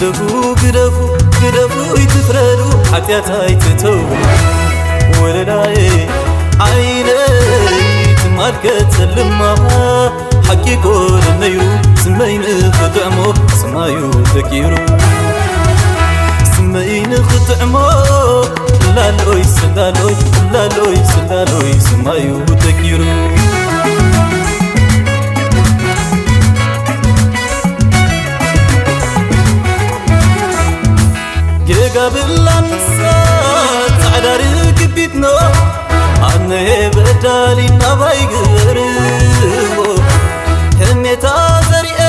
ግደፉ፣ ግደፉ፣ ግደፉ፣ ኣይትፍረዱ፣ ሓጢኣት ኣይትተው። ወለላየ ዓይነይ ትማል ከጸልማ፣ ሓቂ ኮነ ነይሩ፣ ስመይ ንኽጥዕሞ፣ ስማዩ ተቂሩ። ስመይ ንኽጥዕሞ፣ ላሎይ ስላሎይ፣ ላሎይ ስላሎይ፣ ስማዩ ተቂሩ። ጌጋ ብላ ንሳ ጻዕዳ ርግቢት ኖ፣ ኣነየ በዳሊ ናባይ ግበርዎ። ሕሜታ ዘሪኤ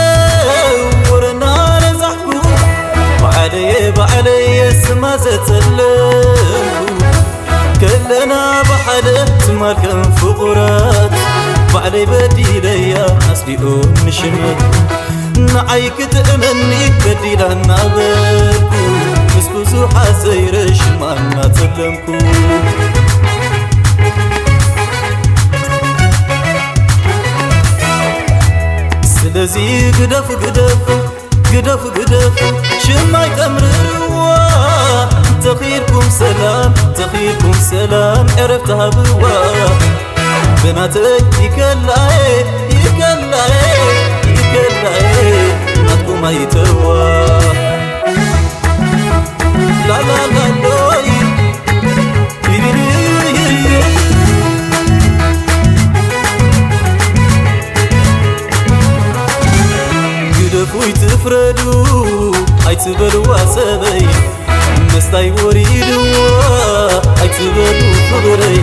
ወረና ነዛሕኩ፣ ባዕለየ ባዕለየ ስማ ዘጸለምኩ። ከለና ብሓደ ትማል ከም ፍቑራት፣ ባዕለይ በዲለያ ኣስዲኦም ንሽመት። ንዓይ ክጥዕመኒ በዲላ እናበልኩ፣ ምስ ብዙሓት ዘይረ ሽማ እናጸለምኩ። ስለዚ ግደፉ፣ ግደፉ፣ ግደፉ፣ ግደፉ፣ ሽማይ ተምርርዋ። ተኺልኩም ሰላም፣ ተኺልኩም ሰላም፣ ዕረፍቲ ሃብዋ። ብናተይ ይከላየ፣ ይከላየ፣ ይከላየ፣ ናትኩም ኣይተዋ። ላላላሎይ። ግደፉ ኣይትፍረዱ ኣይትበልዋ ሰበይ፣ መስታይ ወሪድዎ ኣይትበሉ ፍቕረይ።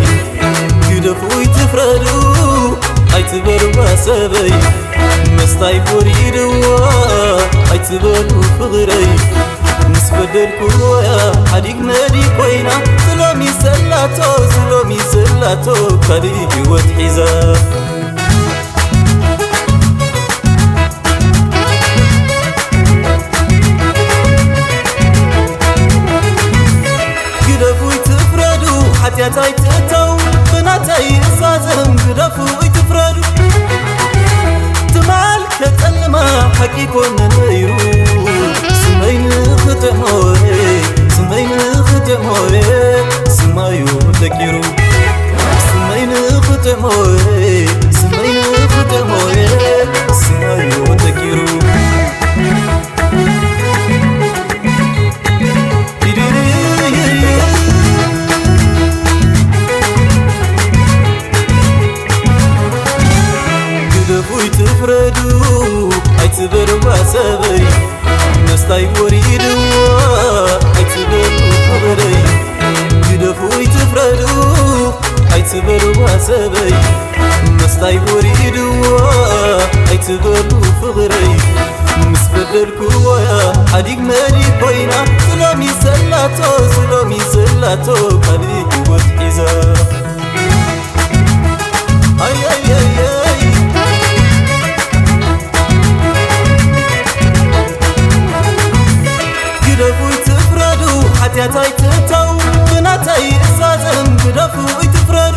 ግደፉ ኣይትፍረዱ ኣይትበልዋ ሰበይ፣ መስታይ ወሪድዎ ኣይትበሉ ፍቕረይ። ምስ በደልኩ ወያ ሓዲግ መዲ ኮይና፣ ስሎም ይሰላቶ፣ ስሎም ይሰላቶ፣ ካልእ ህይወት ሒዛ። ግደፉ ይትፍረዱ፣ ሓጢኣት ኣይትእተው፣ ብናተይ እሳዘም፣ ግደፉ ይትፍረዱ። ትማል ከጸልማ ሓቂ ኮነ ነይሩ፣ ስመይ ንኽጥዕሞየ፣ ስመይ ንኽጥዕሞየ፣ ስማዩ ተቂሩ። ስመይ ንኽጥዕሞየ፣ ስመይ ንኽጥዕሞየ፣ ስማዩ ተቂሩ። ግደፉ ኣይትፍረዱ ኣይትበልዋ ሰበይ፣ መስታይ ወሪድዎ ኣይትበሉ ፍቕረይ። ግደፉ ኣይትፍረዱ ኣይትበልዋ ሰበይ፣ መስታይ ወሪድዎ ኣይትበሉ ፍቕረይ። ምስ በደልኩ ወያ ሓዲግ መዲ ኮይና፣ ስሎም ይሰላቶ፣ ስሎም ይሰላቶ፣ ካልእ ህይወት ሒዛ። ኣይ፣ ኣይ፣ ኣይ፣ ኣይ። ግደፉ ኣይትፍረዱ፣ ሓጢኣት ኣይትእተው፣ ብናተይ እሳዘም፣ ግደፉ ኣይትፍረዱ።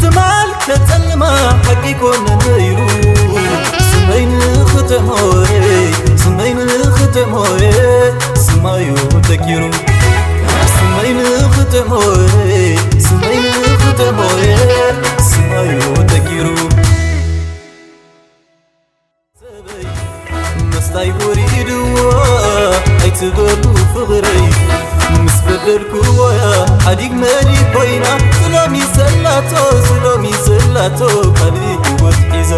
ትማል ከጸልማ ሓቂ ኮነ ነይሩ፣ ስመይ ንኽጥዕሞየ፣ ስመይ ንኽጥዕሞየ፣ ስማዩ ተቂሩ። ስመይ ንኽጥዕሞየ፣ ስመይ ንኽጥዕሞየ፣ ስማዩ ተቂሩ። ሰበይ መስታይ ወሪድዎ ኣይትበሉ ፍቕረይ፣ ምስ በደልኩ ወያ ሓዲግ መዲ ኮይና፣ ስሎም ይሰላቶ፣ ስሎም ይሰላቶ፣ ካልእ ህይወት ሒዛ።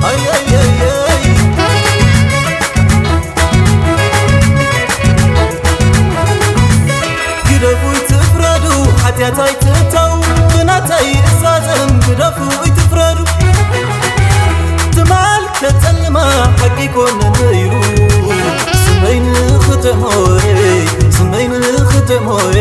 ኣይ፣ ኣይ፣ ኣይ፣ ኣይ። ግደፉ ኣይትፍረዱ፣ ሓጢኣት ኣይትእተው፣ ብናተይ እሳዘም፣ ግደፉ ኣይትፍረዱ። ትማል ከጸልማ ሓቂ ኮነ ነይሩ፣ ስመይ ንኽጥዕሞየ፣ ስመይ ንኽጥዕሞየ፣